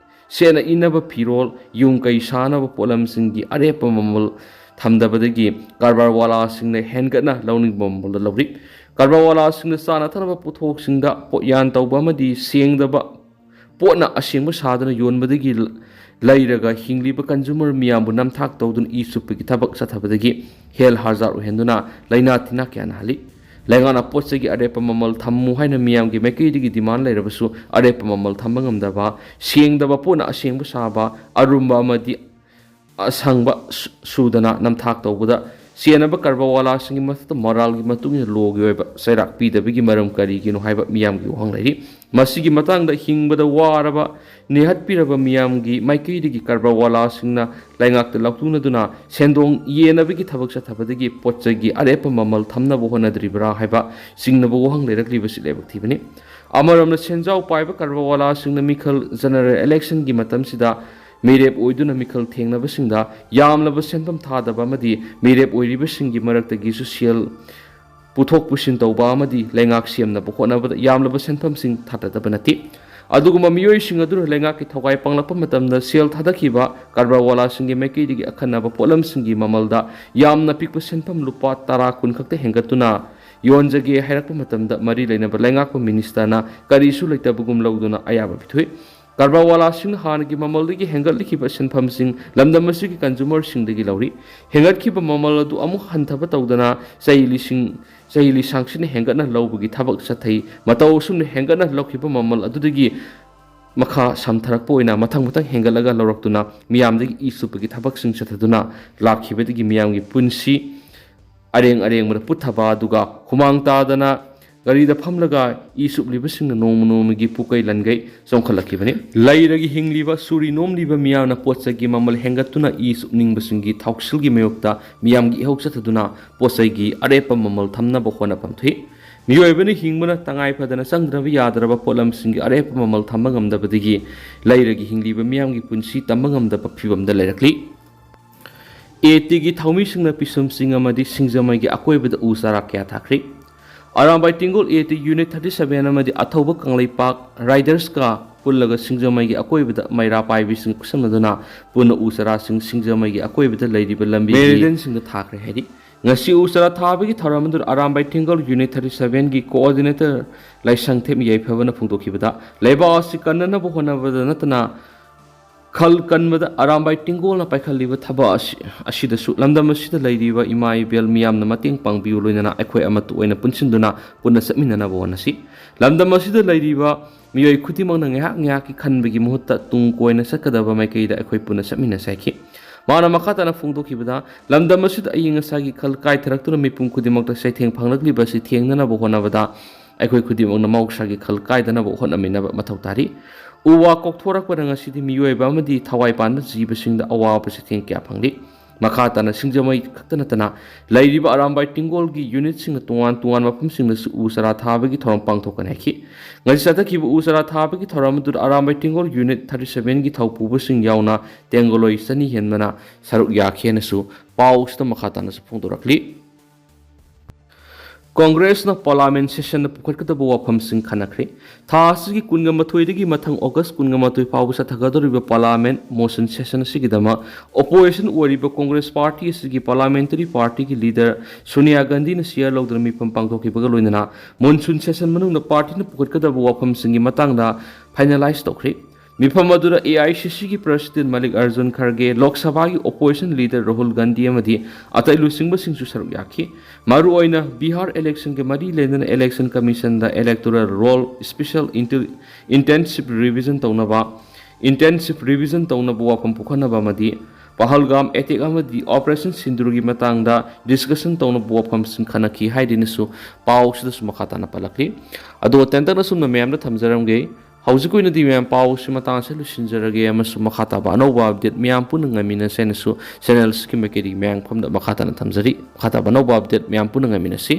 ꯁꯦꯠꯅ ꯏꯅꯕ ꯐꯤꯔꯣꯜ, ꯌꯨꯝ ꯀꯩ ꯁꯥꯅꯕ ꯄꯣꯠꯂꯝꯁꯤꯡꯒꯤ ꯑꯔꯦꯞꯄ ꯃꯃꯜ ꯊꯝꯗꯕꯗꯒꯤ ꯀꯔꯕꯥꯔ ꯋꯥꯂꯥꯁꯤꯡꯅ ꯍꯦꯟꯒꯠꯅ ꯂꯧꯅꯤꯡꯕ ꯃꯃꯜꯗ ꯂꯧꯔꯤ꯫ ꯀꯔꯕꯥꯔ ꯋꯥꯂꯥꯁꯤꯡꯅ ꯆꯥꯅ ꯊꯛꯅꯕ ꯄꯣꯠꯊꯣꯛꯁꯤꯡꯗ ꯄꯣꯠꯌꯥꯟ ꯇꯧꯕ ꯑꯃꯗꯤ ꯁꯦꯡꯗꯕ ꯄꯣꯠꯅ ꯑꯁꯦꯡꯕ ꯁꯥꯗꯨꯅ ꯌꯣꯟꯕꯗꯒꯤ ꯂ-, ꯂꯩꯔꯒ ꯍꯤꯡꯂꯤꯕ consumer ꯃꯤꯌꯥꯝꯕꯨ ꯅꯝꯊꯥꯛ ꯇꯧꯗꯨꯅ ꯏ ꯆꯨꯞꯄꯒꯤ ꯊꯕꯛ ꯆꯠꯊꯕꯗꯒꯤ ꯍꯦꯜ ꯍꯥꯔꯖꯥꯠ ꯑꯣꯏꯍꯟꯗꯨꯅ ꯂꯥꯏꯅꯥ ꯇꯤꯟꯅꯥ ꯀꯌꯥ ꯅꯥꯍꯜꯂꯤ꯫ ꯂꯩꯉꯥꯛꯅ ꯄꯣꯠ ꯆꯩꯒꯤ ꯑꯔꯦꯞꯄ ꯃꯃꯜ ꯊꯝꯃꯨ ꯍꯥꯏꯅ ꯃꯤꯌꯥꯝꯒꯤ ꯃꯥꯏꯀꯩꯗꯒꯤ demand ꯂꯩꯔꯕꯁꯨ, ꯑꯔꯦꯞꯄ ꯃꯃꯜ ꯊꯝꯕ ꯉꯝꯗꯕ, ꯁꯦꯡꯗꯕ ꯄꯣꯠꯅ ꯑꯁꯦꯡꯕ ꯁꯥꯕ, ꯑꯔꯨꯝꯕ ꯑꯃꯗꯤ ꯑꯁꯪꯕ ꯁꯨ-, ꯁꯨꯗꯅ ꯅꯝꯊꯥꯛ ꯇꯧꯕꯗ ꯆꯦꯟꯅꯕ ꯀꯔꯕꯥꯔ ꯋꯥꯂꯥꯁꯤꯡꯒꯤ ꯃꯊꯛꯇ moralꯒꯤ ꯃꯇꯨꯡ ꯏꯟꯅ lawꯒꯤ ꯑꯣꯏꯕ ꯆꯩꯔꯥꯛ ꯄꯤꯗꯕꯒꯤ ꯃꯔꯝ ꯀꯔꯤꯒꯤꯅꯣ ꯍꯥꯏꯕ ꯃꯤꯌꯥꯝꯒꯤ ꯋꯥꯍꯪ ꯂꯩꯔꯤ꯫ ꯃꯁꯤꯒꯤ ꯃꯇꯥꯡꯗ ꯍꯤꯡꯕꯗ ꯋꯥꯔꯕ, ꯅꯦꯍꯠꯄꯤꯔꯕ ꯃꯤꯌꯥꯝꯒꯤ ꯃꯥꯏꯀꯩꯗꯒꯤ ꯀꯔꯕꯥꯔ ꯋꯥꯂꯥꯁꯤꯡꯅ ꯂꯩꯉꯥꯛꯇ ꯂꯥꯎꯊꯣꯛꯅꯗꯨꯅ ꯁꯦꯟꯗꯣꯡ ꯌꯦꯟꯅꯕꯒꯤ ꯊꯕꯛ ꯆꯠꯊꯕꯗꯒꯤ ꯄꯣꯠ ꯆꯩꯒꯤ ꯑꯔꯦꯞꯄ ꯃꯃꯜ ꯊꯝꯅꯕ ꯍꯣꯠꯅꯗ꯭ꯔꯤꯕ꯭ꯔꯥ ꯍꯥꯏꯕ ꯆꯤꯡꯅꯕ ꯋꯥꯍꯪ ꯂꯩꯔꯛꯂꯤꯕꯁꯤ ꯂꯥꯏꯕꯛ ꯊꯤꯕꯅꯤ꯫ ꯑꯃꯔꯣꯝꯗ ꯁꯦꯟꯖꯥꯎ ꯄꯥꯏꯕ ꯀꯔꯕꯥꯔ ꯋꯥꯂꯥꯁꯤꯡꯅ ꯃꯤꯈꯜ general electionꯒꯤ ꯃꯇꯝꯁꯤꯗ ꯃꯤꯔꯦꯞ ꯑꯣꯏꯗꯨꯅ ꯃꯤꯈꯜ ꯊꯦꯡꯅꯕꯁꯤꯡꯗ ꯌꯥꯝꯂꯕ ꯁꯦꯟꯐꯝ ꯊꯥꯗꯕ ꯑꯃꯗꯤ ꯃꯤꯔꯦꯞ ꯑꯣꯏꯔꯤꯕꯁꯤꯡꯒꯤ ꯃꯔꯛꯇꯒꯤꯁꯨ ꯁꯦꯜ ꯄꯨꯊꯣꯛ ꯄꯨꯁꯤꯟ ꯇꯧꯕ ꯑꯃꯗꯤ ꯂꯩꯉꯥꯛ ꯁꯦꯝꯅꯕ ꯍꯣꯠꯅꯕꯗ ꯌꯥꯝꯂꯕ ꯁꯦꯟꯐꯝꯁꯤꯡ ꯊꯥꯗꯗꯕ ꯅꯠꯇꯦ꯫ ꯑꯗꯨꯒꯨꯝꯕ ꯃꯤꯑꯣꯏꯁꯤꯡ ꯑꯗꯨꯅ ꯂꯩꯉꯥꯛꯀꯤ ꯊꯧꯒꯥꯏ ꯄꯥꯡꯂꯛꯄ ꯃꯇꯝꯗ ꯁꯦꯜ ꯊꯥꯗꯈꯤꯕ ꯀꯔꯕꯥꯔ ꯋꯥꯂꯥꯁꯤꯡꯒꯤ ꯃꯥꯏꯀꯩꯗꯒꯤ ꯑꯈꯟꯅꯕ ꯄꯣꯠꯂꯝꯁꯤꯡꯒꯤ ꯃꯃꯜꯗ ꯌꯥꯝꯅ ꯄꯤꯛꯄ ꯁꯦꯟꯐꯝ ꯂꯨꯄꯥ ꯇꯔꯥ ꯀꯨꯟ ꯈꯛꯇ ꯍꯦꯟꯒꯠꯇꯨꯅ ꯌꯣꯟꯖꯒꯦ ꯍꯥꯏꯔꯛꯄ ꯃꯇꯝꯗ ꯃꯔꯤ ꯂꯩꯅꯕ ꯂꯩꯉꯥꯛꯄ ministerꯅ ꯀꯔꯤꯁꯨ ꯂꯩꯇꯕꯒꯨꯝ ꯂꯧꯗꯨꯅ ꯑꯌꯥꯕ ꯄꯤꯊꯣꯛꯏ꯫ ꯀꯔꯕꯥꯔꯋꯥꯂꯥꯁꯤꯡꯅ ꯍꯥꯟꯅꯒꯤ ꯃꯃꯜꯗꯒꯤ ꯍꯦꯟꯒꯠꯂꯛꯈꯤꯕ ꯁꯦꯟꯐꯝꯁꯤꯡ ꯂꯝꯗꯝ ꯑꯁꯤꯒꯤ ꯀꯟꯖꯨꯃꯔꯁꯤꯡꯗꯒꯤ ꯂꯧꯔꯤ꯫ ꯍꯦꯟꯒꯠꯈꯤꯕ ꯃꯃꯜ ꯑꯗꯨ ꯑꯃꯨꯛ ꯍꯟꯊꯕ ꯇꯧꯗꯅ ꯆꯍꯤ ꯂꯤꯁꯤꯡ, ꯆꯍꯤ ꯂꯤꯁꯥꯡꯁꯤꯠꯅ ꯍꯦꯟꯒꯠꯅ ꯂꯧꯕꯒꯤ ꯊꯕꯛ ꯆꯠꯊꯩ꯫ ꯃꯇꯧ ꯑꯁꯨꯝꯅ ꯍꯦꯟꯒꯠꯅ ꯂꯧꯈꯤꯕ ꯃꯃꯜ ꯑꯗꯨꯗꯒꯤ ꯃꯈꯥ ꯁꯝꯊꯔꯛꯄ ꯑꯣꯏꯅ ꯃꯊꯪ ꯃꯊꯪ ꯍꯦꯟꯒꯠꯂꯒ ꯂꯧꯔꯛꯇꯨꯅ ꯃꯤꯌꯥꯝꯗꯒꯤ ꯏ ꯆꯨꯞꯄꯒꯤ ꯊꯕꯛꯁꯤꯡ ꯆꯠꯊꯗꯨꯅ ꯂꯥꯛꯈꯤꯕꯗꯒꯤ ꯃꯤꯌꯥꯝꯒꯤ ꯄꯨꯟꯁꯤ ꯑꯔꯦꯡ ꯑꯔꯦꯡꯕꯗ ꯄꯨꯠꯊꯕ, ꯑꯗꯨꯒ ꯍꯨꯃꯥꯡ ꯇꯥꯗꯅ ꯒꯥꯔꯤꯗ ꯐꯝꯂꯒ ꯏ ꯆꯨꯞꯂꯤꯕꯁꯤꯡꯅ ꯅꯣꯡꯃ ꯅꯣꯡꯃꯒꯤ ꯄꯨꯀꯩ ꯂꯟꯒꯩ ꯆꯣꯡꯈꯠꯂꯛꯈꯤꯕꯅꯤ꯫ ꯂꯩꯔꯒ ꯍꯤꯡꯂꯤꯕ, ꯁꯨꯔꯤ ꯅꯣꯝꯂꯤꯕ ꯃꯤꯌꯥꯝꯅ ꯄꯣꯠ ꯆꯩꯒꯤ ꯃꯃꯜ ꯍꯦꯟꯒꯠꯇꯨꯅ ꯏ ꯆꯨꯞꯅꯤꯡꯕꯁꯤꯡꯒꯤ ꯊꯧꯁꯤꯜꯒꯤ ꯃꯥꯌꯣꯛꯇ ꯃꯤꯌꯥꯝꯒꯤ ꯏꯍꯧ ꯆꯠꯊꯗꯨꯅ ꯄꯣꯠ ꯆꯩꯒꯤ ꯑꯔꯦꯞꯄ ꯃꯃꯜ ꯊꯝꯅꯕ ꯍꯣꯠꯅꯐꯝ ꯊꯣꯛꯏ꯫ ꯃꯤꯑꯣꯏꯕꯅ ꯍꯤꯡꯕꯅ ꯇꯉꯥꯏ ꯐꯗꯅ ꯆꯪꯗ꯭ꯔꯕ ꯌꯥꯗ꯭ꯔꯕ ꯄꯣꯠꯂꯝꯁꯤꯡꯒꯤ ꯑꯔꯦꯞꯄ ꯃꯃꯜ ꯊꯝꯕ ꯉꯝꯗꯕꯗꯒꯤ ꯂꯩꯔꯒ ꯍꯤꯡꯂꯤꯕ ꯃꯤꯌꯥꯝꯒꯤ ꯄꯨꯟꯁꯤ ꯇꯝꯕ ꯉꯝꯗꯕ ꯐꯤꯚꯝꯗ ꯂꯩꯔꯛꯂꯤ꯫ ꯑꯦ ꯇꯤꯒꯤ ꯊꯧꯃꯤꯁꯤꯡꯅ ꯄꯤꯁꯨꯝꯁꯤꯡ ꯑꯃꯗꯤ ꯁꯤꯡꯖꯃꯩꯒꯤ ꯑꯀꯣꯏꯕꯗ ꯎ ꯆꯥꯔꯥ ꯀꯌꯥ ꯊꯥꯈ꯭ꯔꯤ꯫ Arambai Tenggol A T unit thirty seven ꯑꯃꯗꯤ ꯑꯊꯧꯕ ꯀꯪꯂꯩꯄꯥꯛ ꯔꯥꯏꯗꯔꯁꯀ ꯄꯨꯜꯂꯒ ꯁꯤꯡꯖꯃꯩꯒꯤ ꯑꯀꯣꯏꯕꯗ ꯃꯩꯔꯥ ꯄꯥꯏꯕꯤꯁꯤꯡ ꯈꯨꯠꯁꯝꯅꯗꯨꯅ ꯄꯨꯟꯅ ꯎ ꯆꯥꯔꯥꯁꯤꯡ ꯁꯤꯡꯖꯃꯩꯒꯤ ꯑꯀꯣꯏꯕꯗ ꯂꯩꯔꯤꯕ ꯂꯝꯕꯤ ꯃꯦꯔꯤꯗꯤꯌꯟꯁꯤꯡꯗ ꯊꯥꯈ꯭ꯔꯦ ꯍꯥꯏꯔꯤ꯫ ꯉꯁꯤ ꯎ ꯆꯥꯔꯥ ꯊꯥꯕꯒꯤ ꯊꯧꯔꯝ ꯑꯗꯨꯗ ꯑꯔꯥꯝꯕꯥꯏ ꯇꯤꯡꯒꯣꯜ ꯌꯨꯅꯤꯠ ꯊꯥꯔꯇꯤ ꯁꯚꯦꯟꯒꯤ ꯀꯣꯑꯣꯔꯗꯤꯅꯦꯇꯔ ꯂꯥꯏꯁꯪꯊꯦꯝ ꯌꯥꯏꯐꯕꯅ ꯐꯣꯡꯗꯣꯛꯈꯤꯕꯗ, ꯂꯩꯕꯥꯛ ꯑꯁꯤ ꯀꯟꯅꯅꯕ ꯍꯣꯠꯅꯕꯗ ꯅꯠꯇꯅ ꯈꯜ ꯀꯟꯕꯗ ꯑꯔꯥꯝꯕꯥꯏ ꯇꯤꯡꯒꯣꯜꯅ ꯄꯥꯏꯈꯠꯂꯤꯕ ꯊꯕꯛ ꯑꯁꯤ, ꯑꯁꯤꯗꯁꯨ ꯂꯝꯗꯝ ꯑꯁꯤꯗ ꯂꯩꯔꯤꯕ ꯏꯃꯥ ꯏꯕꯦꯜ ꯃꯤꯌꯥꯝꯅ ꯃꯇꯦꯡ ꯄꯥꯡꯕꯤꯌꯨ, ꯂꯣꯏꯅꯅ ꯑꯩꯈꯣꯏ ꯑꯃꯠꯇ ꯑꯣꯏꯅ ꯄꯨꯟꯁꯤꯟꯗꯨꯅ ꯄꯨꯟꯅ ꯆꯠꯃꯤꯟꯅꯅꯕ ꯍꯣꯠꯅꯁꯤ꯫ ꯂꯝꯗꯝ ꯑꯁꯤꯗ ꯂꯩꯔꯤꯕ ꯃꯤꯑꯣꯏ ꯈꯨꯗꯤꯡꯃꯛꯅ ꯉꯥꯏꯍꯥꯛ ꯉꯥꯏꯍꯥꯛꯀꯤ ꯈꯟꯕꯒꯤ ꯃꯍꯨꯠꯇ ꯇꯨꯡ ꯀꯣꯏꯅ ꯆꯠꯀꯗꯕ ꯃꯥꯏꯀꯩꯗ ꯑꯩꯈꯣꯏ ꯄꯨꯟꯅ ꯆꯠꯃꯤꯟꯅꯁꯤ ꯍꯥꯏꯈꯤ꯫ ꯃꯥꯅ ꯃꯈꯥ ꯇꯥꯅ ꯐꯣꯡꯗꯣꯛꯈꯤꯕꯗ, ꯂꯝꯗꯝ ꯑꯁꯤꯗ ꯑꯏꯪ ꯑꯁꯥꯒꯤ ꯈꯜ ꯀꯥꯏꯊꯔꯛꯇꯨꯅ ꯃꯤꯄꯨꯝ ꯈꯨꯗꯤꯡꯃꯛꯇ ꯆꯩꯊꯦꯡ ꯐꯪꯂꯛꯂꯤꯕ ꯑꯁꯤ ꯊꯦꯡꯅꯅꯕ ꯍꯣꯠꯅꯕꯗ ꯑꯩꯈꯣꯏ ꯈꯨꯗꯤꯡꯃꯛꯅ ꯃꯍꯧꯁꯥꯒꯤ ꯈꯜ ꯀꯥꯏꯗꯅꯕ ꯍꯣꯠꯅꯃꯤꯟꯅꯕ ꯃꯊꯧ ꯇꯥꯔꯤ꯫ ꯎ ꯋꯥ ꯀꯣꯛꯊꯣꯔꯛꯄꯅ ꯉꯁꯤꯗꯤ ꯃꯤꯑꯣꯏꯕ ꯑꯃꯗꯤ ꯊꯋꯥꯏ ꯄꯥꯟꯕ ꯖꯤꯕꯁꯤꯡꯗ ꯑꯋꯥꯕ ꯆꯩꯊꯦꯡ ꯀꯌꯥ ꯐꯪꯂꯤ꯫ ꯃꯈꯥ ꯇꯥꯅ ꯁꯤꯡꯖꯃꯩ ꯈꯛꯇ ꯅꯠꯇꯅ ꯂꯩꯔꯤꯕ ꯑꯔꯥꯝꯕꯥꯏ ꯇꯤꯡꯒꯣꯜꯒꯤ ꯌꯨꯅꯤꯠꯁꯤꯡꯅ ꯇꯣꯉꯥꯟ ꯇꯣꯉꯥꯟꯕ ꯃꯐꯝꯁꯤꯡꯗꯁꯨ ꯎ ꯆꯥꯔꯥ ꯊꯥꯕꯒꯤ ꯊꯧꯔꯝ ꯄꯥꯡꯊꯣꯛꯀꯅꯤ ꯍꯥꯏꯈꯤ꯫ ꯉꯁꯤ ꯆꯠꯊꯈꯤꯕ ꯎ ꯆꯥꯔꯥ ꯊꯥꯕꯒꯤ ꯊꯧꯔꯝ ꯑꯗꯨꯗ ꯑꯔꯥꯝꯕꯥꯏ ꯇꯤꯡꯒꯣꯜ ꯌꯨꯅꯤꯠ ꯊꯥꯔꯇꯤ ꯁꯚꯦꯟꯒꯤ ꯊꯧꯄꯨꯕꯁꯤꯡ ꯌꯥꯎꯅ ꯇꯦꯡꯒꯣꯂꯣꯏ ꯆꯅꯤ ꯍꯦꯟꯕꯅ ꯁꯔꯨꯛ ꯌꯥꯈꯤ ꯍꯥꯏꯅꯁꯨ ꯄꯥꯎꯁꯤꯗ ꯃꯈꯥ ꯇꯥꯅꯁꯨ ꯐꯣꯡꯗꯣꯔꯛꯂꯤ꯫ ꯀꯣꯡꯒ꯭ꯔꯦꯁꯅ ꯄꯥꯔꯂꯥꯃꯦꯟ ꯁꯦꯁꯟꯗ ꯄꯨꯈꯠꯀꯗꯕ ꯋꯥꯐꯝꯁꯤꯡ ꯈꯟꯅꯈ꯭ꯔꯦ꯫ ꯊꯥ ꯑꯁꯤꯒꯤ ꯀꯨꯟꯒ ꯃꯥꯊꯣꯏꯗꯒꯤ ꯃꯊꯪ ꯑꯣꯒꯁ ꯀꯨꯟꯒ ꯃꯥꯊꯣꯏ ꯐꯥꯎꯕ ꯆꯠꯊꯒꯗꯧꯔꯤꯕ ꯄꯥꯔꯂꯥꯃꯦꯟ ꯃꯣꯁꯟ ꯁꯦꯁꯟ ꯑꯁꯤꯒꯤꯗꯃꯛ ꯑꯣꯄꯣꯖꯤꯁꯟ ꯑꯣꯏꯔꯤꯕ ꯀꯣꯡꯒ꯭ꯔꯦꯁ ꯄꯥꯔꯇꯤ ꯑꯁꯤꯒꯤ ꯄꯥꯔꯂꯥꯃꯦꯟꯇꯔꯤ ꯄꯥꯔꯇꯤꯒꯤ ꯂꯤꯗꯔ ꯁꯣꯅꯤꯌꯥ ꯒꯥꯟꯙꯤꯅ ꯆꯤꯌꯔ ꯂꯧꯗꯨꯅ ꯃꯤꯐꯝ ꯄꯥꯡꯊꯣꯛꯈꯤꯕꯒ ꯂꯣꯏꯅꯅ ꯃꯣꯟꯁꯨꯟ ꯁꯦꯁꯟ ꯃꯅꯨꯡꯗ ꯄꯥꯔꯇꯤꯅ ꯄꯨꯈꯠꯀꯗꯕ ꯋꯥꯐꯝꯁꯤꯡꯒꯤ ꯃꯇꯥꯡꯗ ꯐꯥꯏꯅꯦꯂꯥꯏꯖ ꯇꯧꯈ꯭ꯔꯦ꯫ ꯃꯤꯐꯝ ꯑꯗꯨꯗ ꯑꯦ ꯑꯥꯏ ꯁꯤ ꯁꯤꯒꯤ ꯄ꯭ꯔꯁꯤꯗꯦꯟ ꯃꯜꯂꯤꯛ ꯑꯔꯖꯨꯟ ꯈꯔꯒꯦ, ꯂꯣꯛ ꯁꯚꯥꯒꯤ ꯑꯣꯄꯣꯖꯤꯁꯟ ꯂꯤꯗꯔ ꯔꯥꯍꯨꯜ ꯒꯥꯟꯙꯤ ꯑꯃꯗꯤ ꯑꯇꯩ ꯂꯨꯆꯤꯡꯕꯁꯤꯡꯁꯨ ꯁꯔꯨꯛ ꯌꯥꯈꯤ꯫ ꯃꯔꯨꯑꯣꯏꯅ ꯕꯤꯍꯥꯔ ꯏꯂꯦꯛꯁꯟꯒ ꯃꯔꯤ ꯂꯩꯅꯅ ꯏꯂꯦꯛꯁꯟ ꯀꯃꯤꯁꯟꯗ electoral roll special intensive revision ꯇꯧꯅꯕ, ꯏꯟꯇꯦꯟꯁꯤꯞ ꯔꯤꯚꯤꯖꯟ ꯇꯧꯅꯕ ꯋꯥꯐꯝ ꯄꯨꯈꯠꯅꯕ ꯑꯃꯗꯤ ꯄꯍꯜꯒꯥꯝ ꯑꯦꯇꯦꯛ ꯑꯃꯗꯤ ꯑꯣꯄꯔꯦꯁꯟ ꯁꯤꯟꯗꯨꯔꯒꯤ ꯃꯇꯥꯡꯗ ꯗꯤꯁꯀꯁꯟ ꯇꯧꯅꯕ ꯋꯥꯐꯝꯁꯤꯡ ꯈꯟꯅꯈꯤ ꯍꯥꯏꯗꯨꯅꯁꯨ ꯄꯥꯎꯁꯤꯗꯁꯨ ꯃꯈꯥ ꯇꯥꯅ ꯄꯜꯂꯛꯂꯤ꯫ ꯑꯗꯣ ꯇꯦꯟꯇꯛꯅ ꯁꯨꯝꯅ ꯃꯌꯥꯝꯗ ꯊꯝꯖꯔꯝꯒꯦ꯫ ꯍꯧꯖꯤꯛꯀꯤ ꯑꯣꯏꯅꯗꯤ ꯃꯌꯥꯝ ꯄꯥꯎꯁꯤ ꯃꯇꯥꯡ ꯑꯁꯤꯗ ꯂꯣꯏꯁꯤꯟꯖꯔꯒꯦ ꯑꯃꯁꯨꯡ ꯃꯈꯥ ꯇꯥꯕ ꯑꯅꯧꯕ ꯑꯞꯗꯦꯠ ꯃꯌꯥꯝ ꯄꯨꯟꯅ ꯉꯥꯏꯃꯤꯟꯅꯁꯦ ꯍꯥꯏꯅꯁꯨ ꯆꯦꯅꯦꯜꯁꯤꯒꯤ ꯃꯥꯏꯀꯩꯗꯒꯤ ꯃꯌꯥꯝ ꯃꯐꯝꯗ ꯃꯈꯥ ꯇꯥꯅ ꯊꯝꯖꯔꯤ꯫ ꯃꯈꯥ ꯇꯥꯕ ꯑꯅꯧꯕ ꯑꯞꯗꯦꯠ ꯃꯌꯥꯝ ꯄꯨꯟꯅ ꯉꯥꯏꯃꯤꯟꯅꯁꯤ꯫